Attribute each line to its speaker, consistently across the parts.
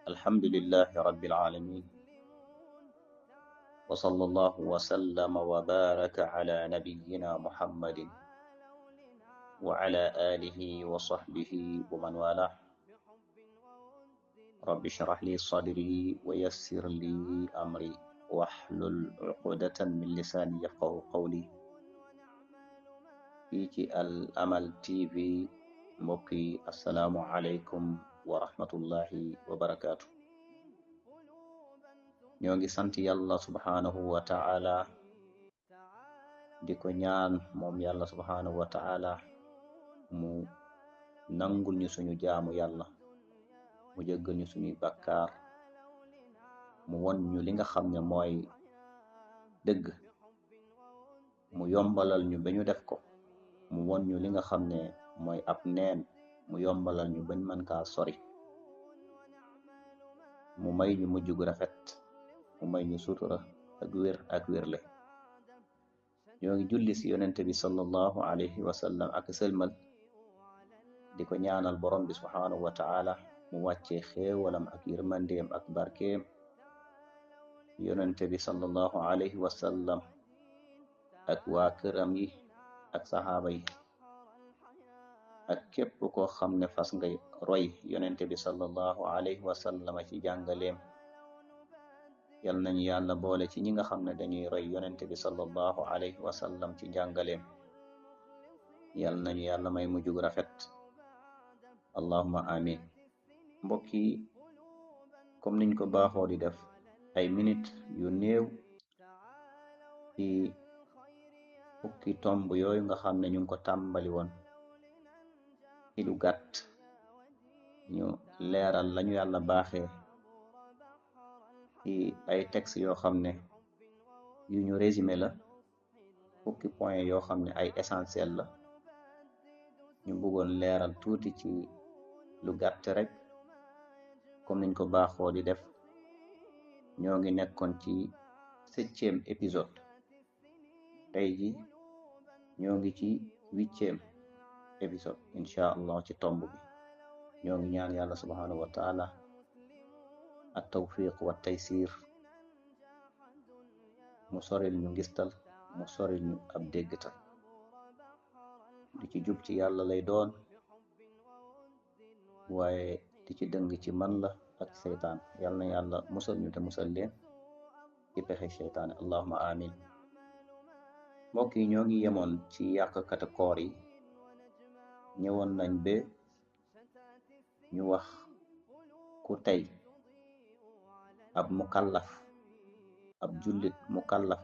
Speaker 1: الحمد لله رب العالمين، وصلى الله وسلم وبارك على نبينا محمد وعلى آله وصحبه ومن والاه. رب اشرح لي صدري ويسر لي أمري واحلل عقدة من لساني يفقه قولي. في الأمل تي في mbokki assalaamu aleykum wa rahmatullahi wa barakaatu. ñoo ngi sant yàlla subhaanahu wa ta'ala di ko ñaan moom yàlla subhaanahu wa ta'ala mu nangul ñu suñu jaamu yàlla, mu jéggal ñu suñuy bakkaar, mu won ñu li nga xam ne mooy dëgg, mu yombalal ñu ba ñu def ko, mu won ñu li nga xam ne mooy ab neen, mu yombalal ñu bañ mën kaa sori, mu may ñu mujj gu rafet, mu may ñu sutura ak wér ak wérle. ñoo ngi julli si yonente bi sallallahu alayhi wa sallam ak sëlmal di ko ñaanal borom bi subhaanahu wa ta'ala mu wàccee xéewalam ak yërmandeem ak barkeem yonente bi sallallahu alayhi wa sallam ak waa këram yi ak saxaaba yi ak képp koo xam ne fas ngay roy yonente bi sallallahu alayhi wa sallam ci jàngaleem. yal nañu yàlla boole ci ñi nga xam ne dañuy roy yonente bi sallallahu alayhi wa sallam ci jàngaleem. yal nañu yàlla may mujj gu rafet, allahumma amin. mbokk yi, comme niñ ko baaxoo di def ay minute yu néew ci fukki tomb yooyu nga xam ne ñu ngi ko tàmbali woon ci lu gàtt, ñu leeral lañu yàlla baaxee ci ay texte yoo xam ne yu ñu résumé la, fukki point yoo xam ne ay essentiel la. ñu bëggoon leeral tuuti ci lu gàtt rek comme niñ ko baaxoo di def. ñoo ngi nekkoon ci 7e épisode, tey ji ñoo ngi ci 8e épisode incha allah. ci tomb bi ñoo ngi ñaan yàlla subhanahu wa taala at tawfiq wa taysir, mu soril ñu ngistal, mu soril ñu ab déggtal. di ci jub ci yàlla lay doon, waaye di ci dëng ci man la ak seytaan. yàlla na yàlla musal ñu te musal leen ci pexe seytaane, allahuma amin. mbokk yi, ñoo ngi yemoon ci yàqkati koor yi. ñëwoon nañ ba ñu wax ku tey ab mukallaf, ab jullit mukallaf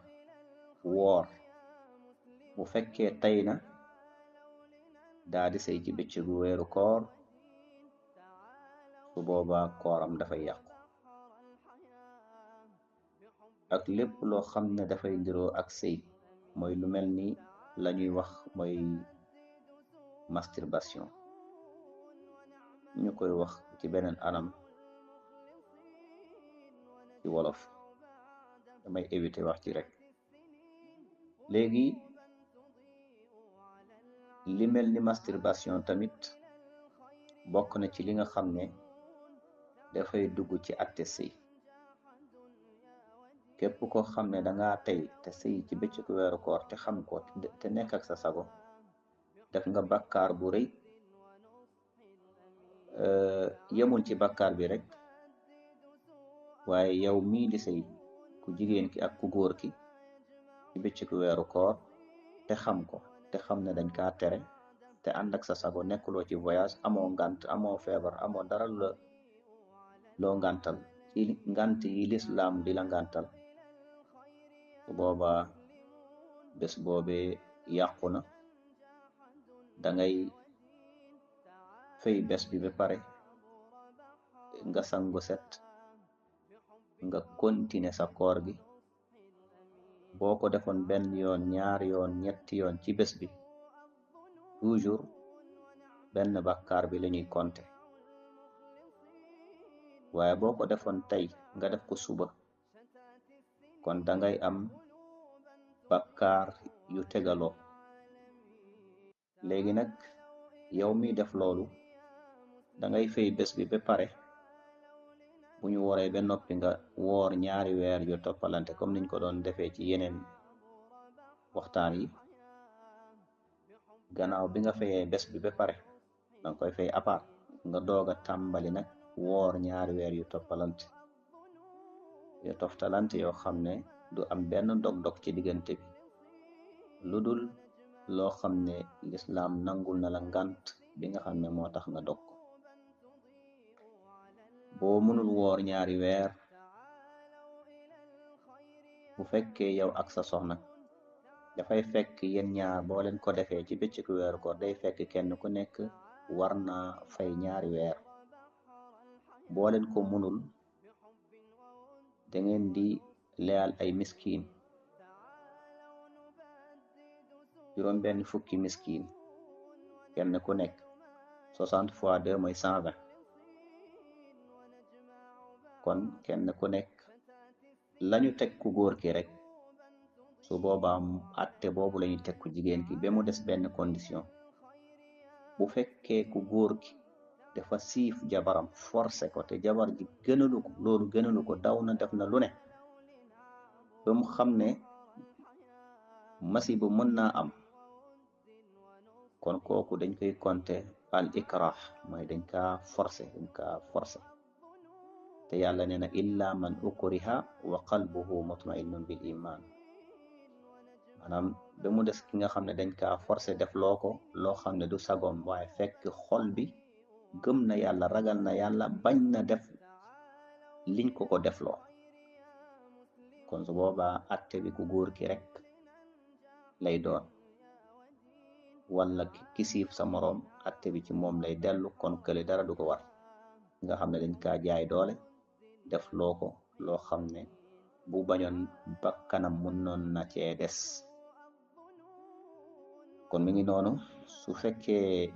Speaker 1: woor, bu fekkee tey na daa di sëy ci bëccëgu weeru koor, su boobaa kooram dafay yàqu. ak lépp loo xam ne dafay ndiroo ak sëy, mooy lu mel ni la ñuy wax mooy masturbation, ñu koy wax ci beneen anam ci wolof, damay éviter wax ci rek. léegi li mel ni masturbation tamit bokk na ci li nga xam ne dafay dugg ci atte sëy. képp koo xam ne danga tey te sëy ci bëccëgu weeru koor te xam ko te nekk ak sa sago, def nga bakkaar bu rëy. yemul ci bakkaar bi rek, waaye yow mii di sëy, ku jigéen ki ak ku góor ki, ci bëccëgu weeru koor te xam ko, te xam ne dañ kaa tere, te ànd ak sa sago, nekkuloo ci voyage, amoo ngant, amoo feebar, amoo dara loo ngantal ci ngant yi lislaam di la ngantal, su boobaa bés boobee yàqu na. dangay fay bés bi ba pare, nga sangu set, nga continuer sa koor gi. boo ko defoon benn yoon, ñaari yoon, ñetti yoon ci bés bi, toujours benn bakkaar bi la ñuy compter. waaye boo ko defoon tey nga def ko suba, kon dangay am bakkaar yu tegaloo. léegi nag yow mi def loolu, dangay fay bés bi ba pare, bu ñu wooree ba noppi nga woor ñaari weer yu toppalante comme niñ ko doon defee ci yeneen waxtaan yi, gannaaw bi nga fayee bés bi ba pare danga koy fay apart nga doog a tàmbali nag woor ñaari weer yu toftalante yoo xam ne du am benn dog-dog ci diggante bi, lu dul loo xam ne lislaam nangul na la ngant bi nga xam ne moo tax nga dog ko. boo mënul woor ñaari weer, bu fekkee yow ak sa soxna, dafay fekk yéen ñaar boo leen ko defee ci bëccëgu weeru koor day fekk kenn ku nekk war naa fay ñaari weer. boo leen ko mënul, da ngeen di leyal ay miskin, juróom benn fukki miskin, kenn ku nekk 60 fois 2 mooy 120. kon kenn ku nekk lañu teg ku góor ki rek, su boobaa atte boobu lañu teg ku jigéen ki, ba mu des benn condition. bu fekkee ku góor ki dafa siif jabaram forcé ko te jabar ji gënalu ko, loolu gënalu ko, daw na def na lu ne ba mu xam ne masiba mën naa am, kon kooku dañ koy compter al ikrah, mooy dañ kaa forcé. te yàlla nee na illa man ukriha wa qalbuhu mutma'innun bil iman, maanaam ba mu des ki nga xam ne dañ kaa forcé def loo xam ne du sagoom, waaye fekk xol bi gëm na yàlla, ragal na yàlla, bañ na def liñ ko defloo. kon su boobaa atte bi ku góor ki rek lay doon, wala ki siif sa moroom atte bi ci moom lay dellu. kon kële dara du ko war, nga xam ne dañ kaa jaay doole def loo xam ne bu bañoon bakkanam mun noon na cee des. kon mi ngi noonu, su fekkee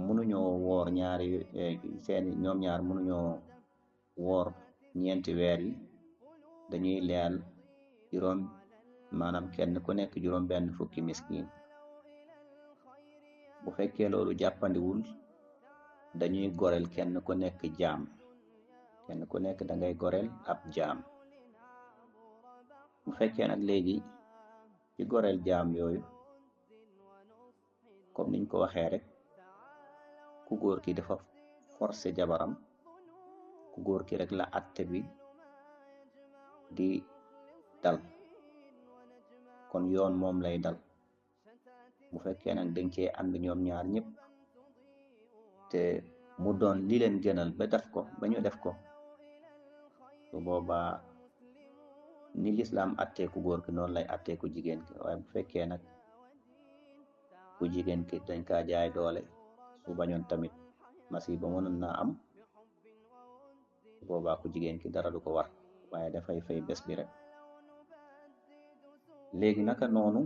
Speaker 1: mënuñoo woor ñoom ñaar mënuñoo woor ñeenti weer yi, dañuy leyal maanaam kenn ku nekk juróom benn fukki miskin. bu fekkee loolu jàppandiwul, dañuy goreel kenn ku nekk jaam, kenn ku nekk da ngay goreel ab jaam. bu fekkee nag léegi ci goreel jaam yooyu, comme niñ ko waxee rek, ku góor ki dafa forcé jabaram, ku góor ki rek la atte bi di dal, kon yoon moom lay dal. bu fekkee nag dañ cee ànd ñoom ñaar ñëpp te mu doon li leen gënal ba ñu def ko, su boobaa ni lislaam attee ku góor ki noonu lay attee ku jigéen ki. waaye bu fekkee nag ku jigéen ki dañ kaa jaay doole, su bañoon tamit masiba mënoon naa am, su boobaa ku jigéen ki dara du ko war, waaye dafay fay bés bi rek. léegi naka noonu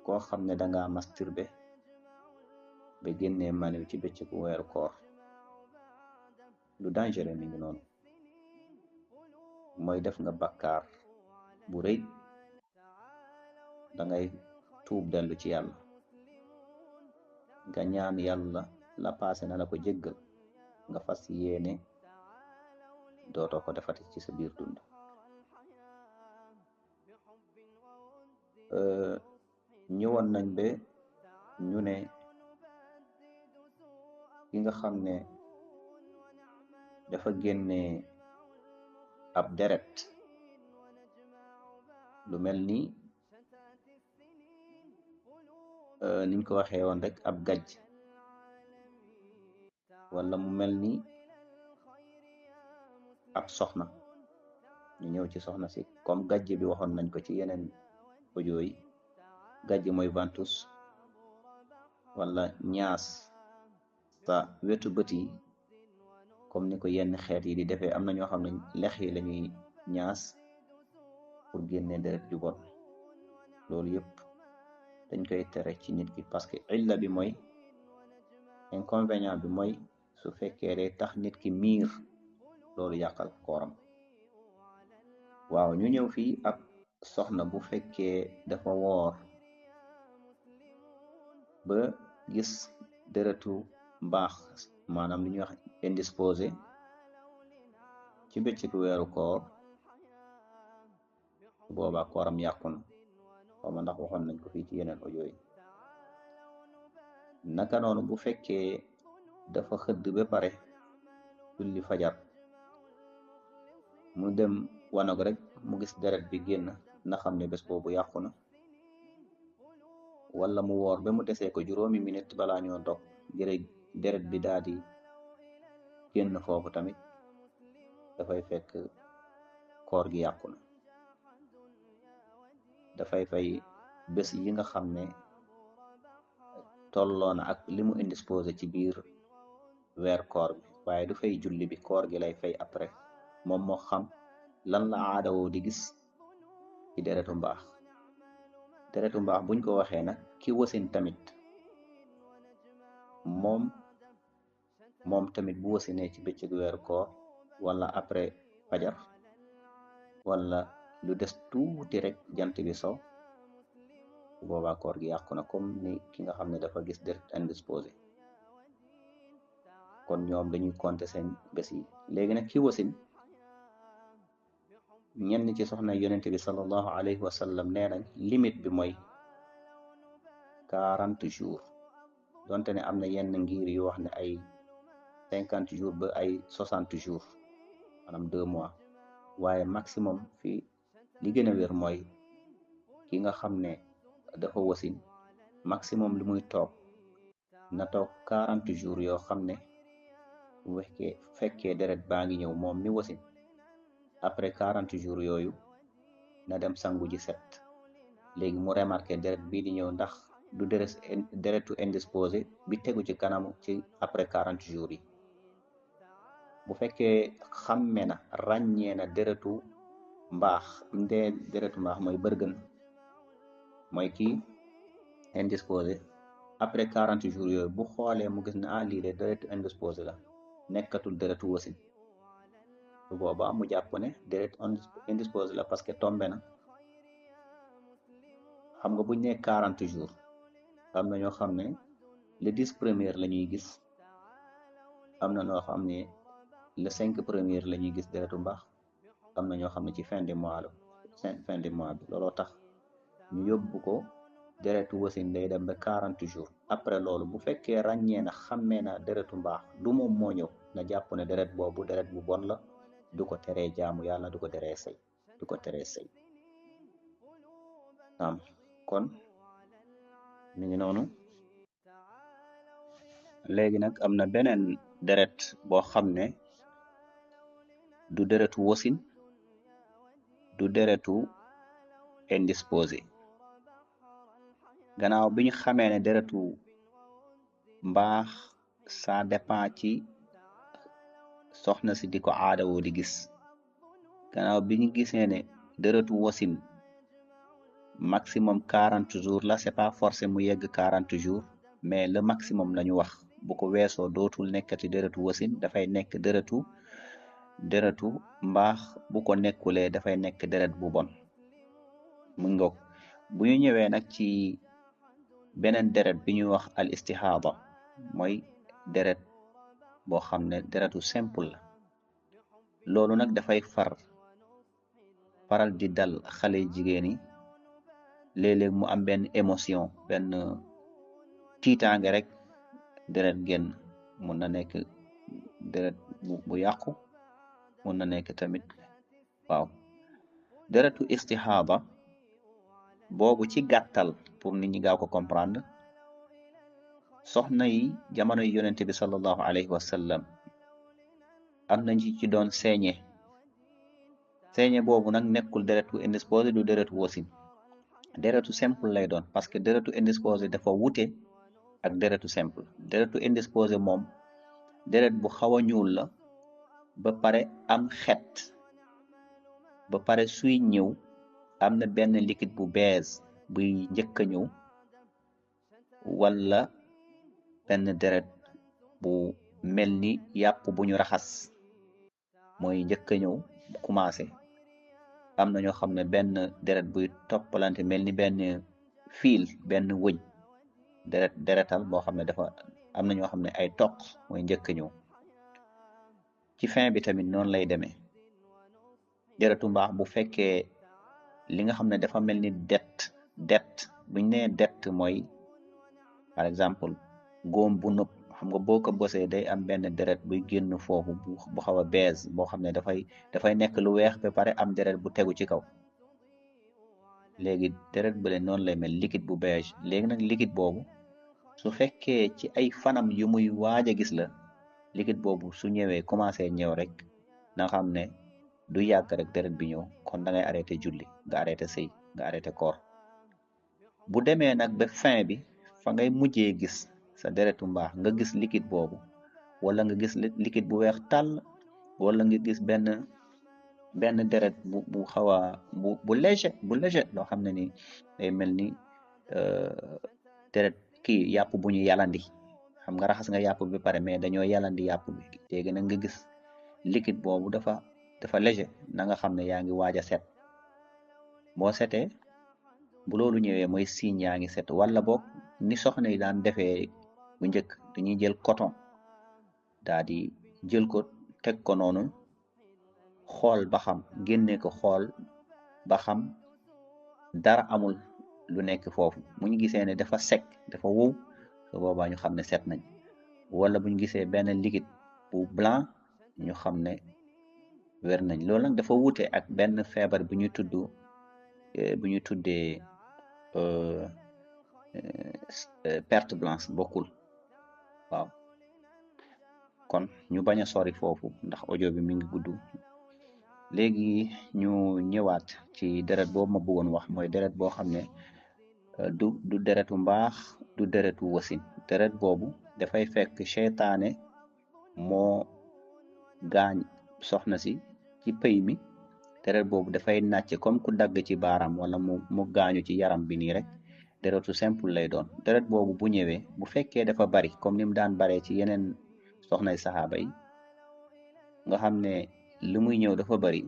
Speaker 1: koo xam ne danga masturbé ba génnee maniw ci bëccëgu weeru koor, lu dangereux mi ngi noonu, mooy def nga bakkaar bu rëy. dangay tuub dellu ci yàlla, nga ñaan yàlla la paase na la ko jéggal, nga fas yéene dootoo ko defati ci sa biir dund. ñëwoon nañ ba ñu ne ki nga xam ne dafa génne ab deret, lu mel ni niñ ko waxee woon rek ab gajj, wala mu mel ni ab soxna. ñu ñëw ci soxna si, comme gajj bi waxoon nañ ko ci yeneen audio yi. gajj mooy ventouse, wala ñaas sa wetu bët yi, comme ni ko yenn xeet yi di defee. am na ñoo xam ne lex yi lañuy ñaas pour génne deret ju bon. loolu yëpp dañ koy tere ci nit ki, parce que illa bi mooy, inconvénient bi mooy, su fekkee day tax nit ki miir, loolu yàqal kooram. waaw, ñu ñëw fii ak soxna bu fekkee dafa woor ba gis deretu mbaax, maanaam li ñuy wax indisposé, ci bëccëgu weeru koor boobaa kooram yàqu na xaw ma ndax waxoon nañ ko fii ci yeneen audio yi. naka noonu bu fekkee dafa xëdd ba pare julli fajar mu dem wanag rek mu gis deret bi génn na xam ne bés boobu yàqu na, wala mu woor ba mu desee ko juróomi minute balaa ñoo dog deret bi daal di génn foofu tamit dafay fekk koor gi yàqu na. dafay fay bés yi nga xam ne tolloona ak li mu indisposé ci biir weer koor bi, waaye du fay julli bi, koor gi lay fay après. moom moo xam lan la aadawoo di gis ci deretu mbaax. deretu mbaax buñ ko waxee nag ki wasin tamit moom tamit bu wasinee ci bëccëg weeru koor wala après fajar wala lu des tuuti rek jant bi so, bu boobaa koor gi yàqu na comme ni ki nga xam ne dafa gis deret indisposé. kon ñoom dañuy compter seen bés yi. léegi nag ki wasin, ñenn ci soxna yonente bi sallallahu alayhi wa sallam nee nañ limite bi mooy 40 jours, donte ne am na yenn ngir yu wax ne ay 50 jours ba ay 60 jours, maanaam 2 mois, waaye maximum fii li gën a wér mooy ki nga xam ne dafa wasin maximum li muy toog na toog 40 jours yoo xam ne bu fekkee deret baa ngi ñëw moom mi wasin, après 40 jours yooyu na dem sangu ji set. léegi mu remarqué deret bii di ñëw ndax du deretu indisposé bi tegu ci kanamu ci après 40 jours yi. bu fekkee xamme na ràññee na deretu mbaax, deretu mbaax mooy bërgën, mooy kii indisposé, après 40 jours yooyu bu xoolee mu gis ne lii de deretu indisposé la, nekkatul deretu wasin, bu boobaa mu jàpp ne deret indisposé la parce que tombé na. xam nga buñ ne 40 jours am na ñoo xam ne le 10 premier la ñuy gis, am na ñoo xam ne le 5 premier la ñuy gis deretu mbaax, am na ñoo xam ne ci fin de mois bi. looloo tax ñu yóbbu ko deretu wasin day dem ba 40 jours. après loolu bu fekkee ràññee na xammee na deretu mbaax du moom moo ñëw, na jàpp ne deret boobu deret bu bon la, du ko teree jaamu yàlla, du ko teree sëy. naam kon mi ngi noonu. léegi nag am na beneen deret boo xam ne du deretu wasin, du deretu indisposé. gannaaw bi ñu xamee ne deretu mbaax ça dépend ci soxna si di ko aadawoo di gis, gannaaw bi ñu gisee ne deretu wasin maximum 40 jours la, c'est pas forcé mu yegg 40 jours, mais le maximum la ñu wax. bu ko weesoo dootul nekkati deretu wasin, dafay nekk deretu mbaax. bu ko nekkulee dafay nekk deret bu bon. mu ngoog. bu ñu ñëwee nag ci beneen deret bi ñuy wax al istihada, mooy deret boo xam ne deretu simple la. loolu nag dafay faral di dal xale jigéen yi. léeg-léeg mu am benn émotion, benn tiitaange rek deret génn. mun na nekk deret bu yàqu, mun na nekk tamit waaw. deretu istihada boobu ci gàttal pour nit ñi gaaw ko comprendre, soxna yi jamono yi yonente bi sallallahu alayhi wa sallam am nañ ci doon seeñe boobu nag nekkul deretu indisposé, du deretu wasin, deretu simple lay doon, parce que deretu indisposé dafa wute ak deretu simple. deretu indisposé moom deret bu xaw a ñuul la, ba pare am xet, ba pare suy ñëw am na benn liquide bu bees buy njëkk a ñëw, wala benn deret bu mel ni yàpp bu ñu raxas mooy njëkk a ñëw commencé. am na ñoo xam ne benn deret buy toppalante mel ni benn fiil, benn wëñ deretal boo xam ne dafa am na ñoo xam ne ay toq mooy njëkk a ñëw. ci fin bi tamit noonu lay demee. deretu mbaax bu fekkee li nga xam ne dafa mel ni det buñ nee det mooy par exemple góom bu nëb xam nga boo ko bosee day am benn deret buy génn foofu bu xaw a bees boo xam ne dafay nekk lu weex ba pare am deret bu tegu ci kaw léegi deret bële noonu lay mel liquide bu beige léegi nag liquide boobu su fekkee ci ay fanam yu muy waaj a gis la liquide boobu su ñëwee commencé ñëw rek nga xam ne du yàgg rek deret bi ñëw kon da ngay arrêté julli nga arrêté sëy nga arrêté koor bu demee nag ba fin bi fa ngay mujjee gis sa deretu mbaax nga gis liquide boobu wala nga gis liquide bu weex tàll wala nga gis benn deret bu xaw a bu léger loo xam ne ni day mel ni deret kii yàpp bu ñu yalandi xam nga raxas nga yàpp bi pare mais dañoo yalandi yàpp bi léegi nag nga gis liquide boobu dafa léger na nga xam ne yaa ngi waaj a set boo setee bu loolu ñëwee mooy signe yaa ngi set wala boog ni soxna yi daan defee bu njëkk dañuy jël coton daa di jël ko teg ko noonu xool ba xam génne ko xool ba xam dara amul lu nekk foofu bu ñu gisee ne dafa sec dafa wow su boobaa ñu xam ne set nañ wala bu ñu gisee benn liquide bu blanc ñu xam ne wér nañ loolu nag dafa wuute ak benn feebar bu ñu tuddee perte blanche bokkul waaw kon ñu bañ a sori foofu ndax audio bi mi ngi gudd léegi ñu ñëwaat ci deret boobu ma bëggoon wax mooy deret boo xam ne du deretu mbaax du deretu wasin deret boobu dafay fekk seytaane moo gaañ soxna si ci pëy mi deret boobu dafay nàcc comme ku dagg ci baaraam wala mu gaañu ci yaram bi nii rek deretu simple lay doon deret boobu bu ñëwee bu fekkee dafa bari comme ni mu daan baree ci yeneen soxnay saxaaba yi nga xam ne li muy ñëw dafa bari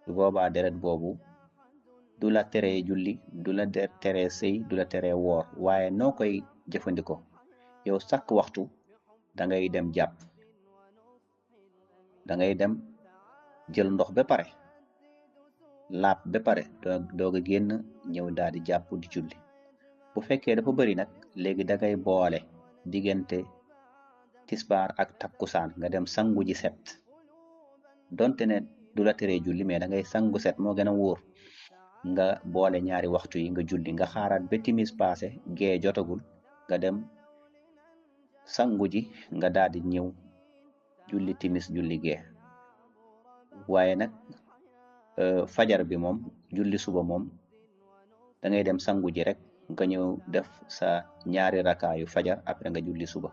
Speaker 1: bu boobaa deret boobu du la teree julli du la teree sëy du la teree woor waaye noo koy jëfandikoo yow sakk waxtu da ngay dem jàpp da ngay dem jël ndox ba pare laab ba pare doog a génn ñëw daal di jàpp di julli bu fekkee dafa bari nag léegi da ngay boole diggante tisbaar ak takkusaan nga dem sangu ji set donte ne du la teree julli mais da ngay sangu set moo gën a wóor nga boole ñaari waxtu yi nga julli nga xaaraat ba timis passé gee jotagul nga dem sangu ji nga daal di ñëw julli timis julli gee waaye nag fajar bi moom julli suba moom da ngay dem sangu ji rek nga ñëw def sa ñaari rakaayu fajar après nga julli suba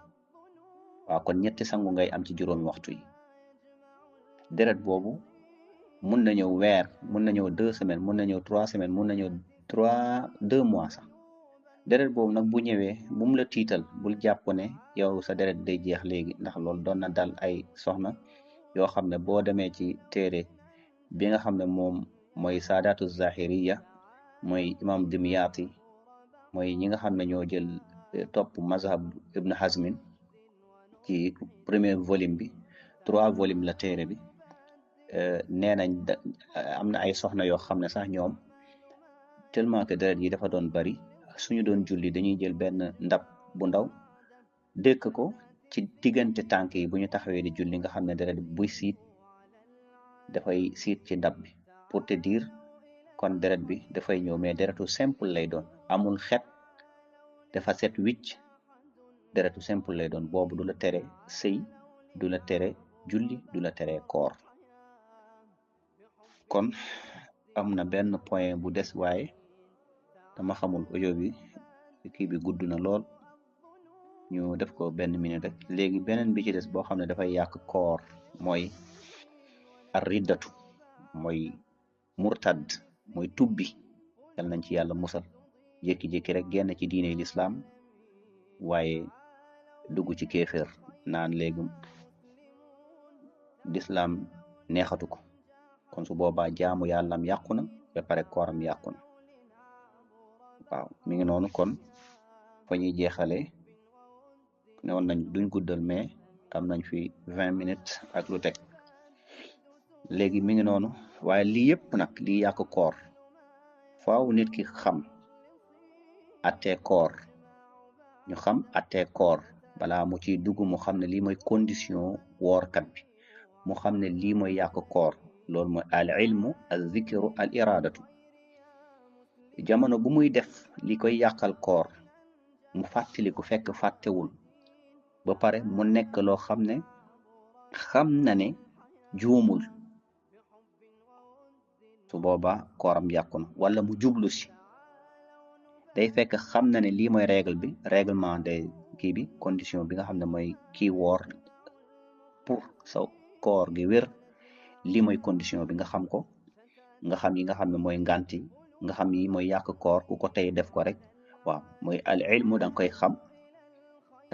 Speaker 1: waaw kon ñetti sangu ngay am ci juróomi waxtu yi deret boobu mun na ñëw weer mun na ñëw 2 semaines mun na ñëw 3 semaines mun na ñëw 2 mois sax deret boobu nag bu ñëwee bu mu la tiital bul jàpp ne yow sa deret day jeex léegi ndax loolu doon na dal ay soxna yoo xam ne boo demee ci téere bi nga xam ne moom mooy saadaatu zahiriya mooy imam dimyaati mooy ñi nga xam ne ñoo jël topp mazhab ibn hazmin ci premier volume bi 3 volume la téere bi nee nañ am na ay soxna yoo xam ne sax ñoom tellement que deret yi dafa doon bari suñu doon julli dañuy jël benn ndab bu ndaw dëkk ko ci diggante tànk yi bu ñu taxawee di julli nga xam ne deret buy siit dafay siit ci ndab bi pour te dire kon deret bi dafay ñëw mais deretu simple lay doon amul xet dafa set wicc deretu simple lay doon boobu du la tere sëy du la tere julli du la tere koor kon am na benn point bu des waaye dama xamul audio bi kii bi gudd na lool ñu def ko benn minute rek léegi beneen bi ci des boo xam ne dafay yàq koor mooy ar riddatu mooy murtad mooy tubbi yal nañ ci yàlla musal jékki-jékki rek génn ci diine l'islam waaye dugg ci kéeféer naan léegi l'islam neexatu ko kon su boobaa jaamu yàllam yàqu na ba pare kooram yàqu na waaw mi ngi noonu kon fa ñuy jeexale ne woon nañ duñ guddal mais am nañ fi 20 minutes ak lu teg léegi mi ngi noonu waaye lii yëpp nag lii yàq koor faaw nit ki xam attee koor ñu xam attee koor balaa mu ciy dugg mu xam ne lii mooy condition woorkat bi mu xam ne lii mooy yàq koor loolu mooy al ilmu al zikru al iradatu jamono bu muy def li koy yàqal koor mu fàttaliku fekk fàttewul ba pare mu nekk loo xam ne xam na ne juumul su boobaa kooram yàqu na wala mu jublu si day fekk xam na ne lii mooy règle bi règlement de kii bi condition bi nga xam ne mooy kii woor pour sa koor gi wér lii mooy condition bi nga xam ko nga xam yi nga xam ne mooy nganti nga xam yi mooy yàq koor ku ko tey def ko rek waaw mooy al ilmu da nga koy xam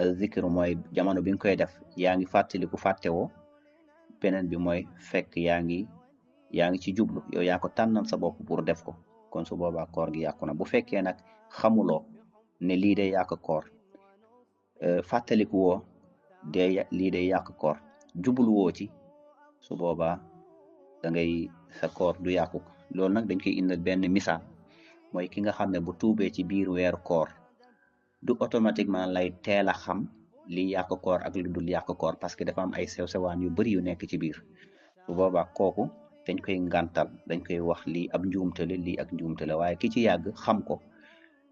Speaker 1: al zikru mooy jamono bi nga koy def yaa ngi fàttaliku fàttewoo beneen bi mooy fekk yaa ngi ci jublu yow yaa ko tànnal sa bopp pour def ko kon su boobaa koor gi yàqu na bu fekkee nag xamuloo ne lii day yàq koor fàttaliku woo lii day yàq koor jublu woo ci su boobaa da ngay sa koor du yàqu loolu nag dañ koy indil benn misaal mooy ki nga xam ne bu tuubee ci biir weeru koor du automatiquement lay teel a xam li yàq koor ak lu dul yàq koor parce que dafa am ay sew-sewaan yu bari yu nekk ci biir su boobaa kooku dañ koy ngàntal dañ koy wax lii ab njuumtale lii ak njuumtale waaye ki ci yàgg xam ko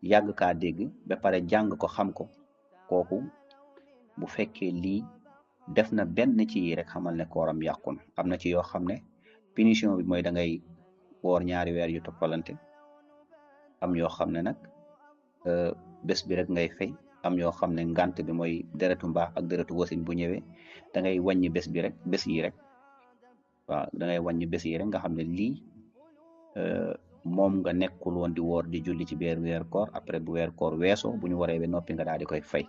Speaker 1: yàgg kaa dégg ba pare jàng ko xam ko kooku bu fekkee lii def na benn ci yi rek xamal ne kooram yàqu na am na ci yoo xam ne punition bi mooy da ngay woor 2 weer yu toppalante am yoo xam ne nag bés bi rek ngay fay am yoo xam ne ngant bi mooy deretu mbaax ak deretu wasin bu ñëwee da ngay wàññi bés yi rek waaw da ngay wàññi bés yi rek nga xam ne lii moom nga nekkul woon di woor di julli ci biir weer koor après bu weer koor weesoo bu ñu waree ba noppi nga daal di koy fay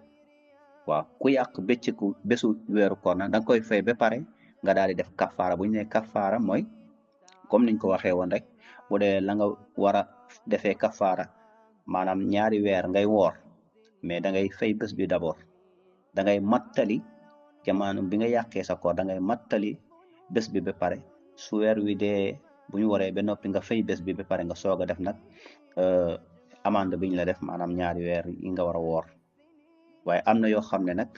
Speaker 1: waaw ku yàq bëccëgu bésu weeru koor nag da nga koy fay ba pare nga daal di def kafaara bu ñu ne kafaara mooy comme niñ ko waxee woon rek bu dee la nga war a defee kafaara maanaam 2 weer ngay woor mais da ngay fay bés bi d'abord da ngay mattali jamono bi nga yàqee sa koor da ngay mattali bés bi ba pare su weer wi dee bu ñu waree ba noppi nga fay bés bi ba pare nga soog a def nag amande bi ñu la def maanaam 2 weer yi nga war a woor waaye am na yoo xam ne nag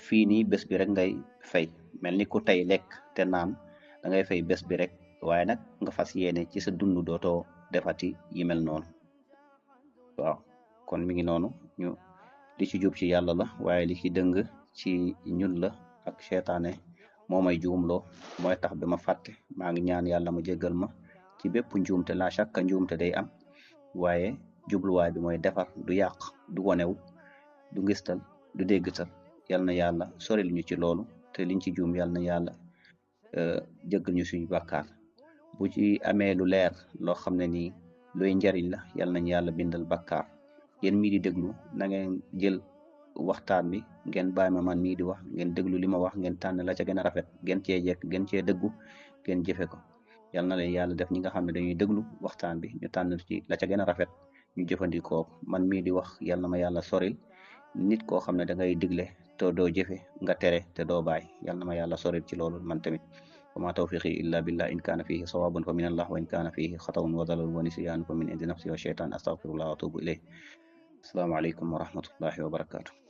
Speaker 1: fii nii bés bi rek ngay fay mel ni ku tey lekk te naan da ngay fay bés bi rek waaye nag nga fas yéene ci sa dund dootoo defati yi mel noonu waaw kon mi ngi noonu ñu li ci jub ci yàlla la waaye li ci dëng ci ñun la ak seytaane moo may juumloo mooy tax ba ma fàtte maa ngi ñaan yàlla mu jéggal ma ci bépp njuumte la chaque njuumte day am waaye jubluwaay bi mooy defar du yàq du wonewu du ngistal du déggtal yal na yàlla soril ñu ci loolu te liñ ci juum yal na yàlla jéggal ñu suñu bàkkaar bu ci amee lu leer loo xam ne nii luy njariñ la yal nañ yàlla bindal bàkkaar yéen mii di déglu na ngeen jël waxtaan bi ngeen bàyyi ma man mii di wax ngeen déglu li ma wax ngeen tànn la ca gën a rafet ngeen cee jekk ngeen cee dëggu ngeen jëfe ko yal na leen yàlla def ñi nga xam ne dañuy déglu waxtaan bi ñu tànn ci la ca gën a rafet ñu jëfandikoo man mii di wax yal na ma yàlla soril nit koo xam ne da ngay digle te doo jëfe nga tere te doo bàyyi yal na ma yàlla soril ci loolu man tamit wa ma tawfiqi illa billah in kaana fihi sawabun fa min allah wa in kaana fihi xatawun wa dalalun wa nisyan fa min indi nafsi wa sheytan astaghfirullah wa atubu ilayh assalaamu aleykum wa rahmatullahi wa barakatuh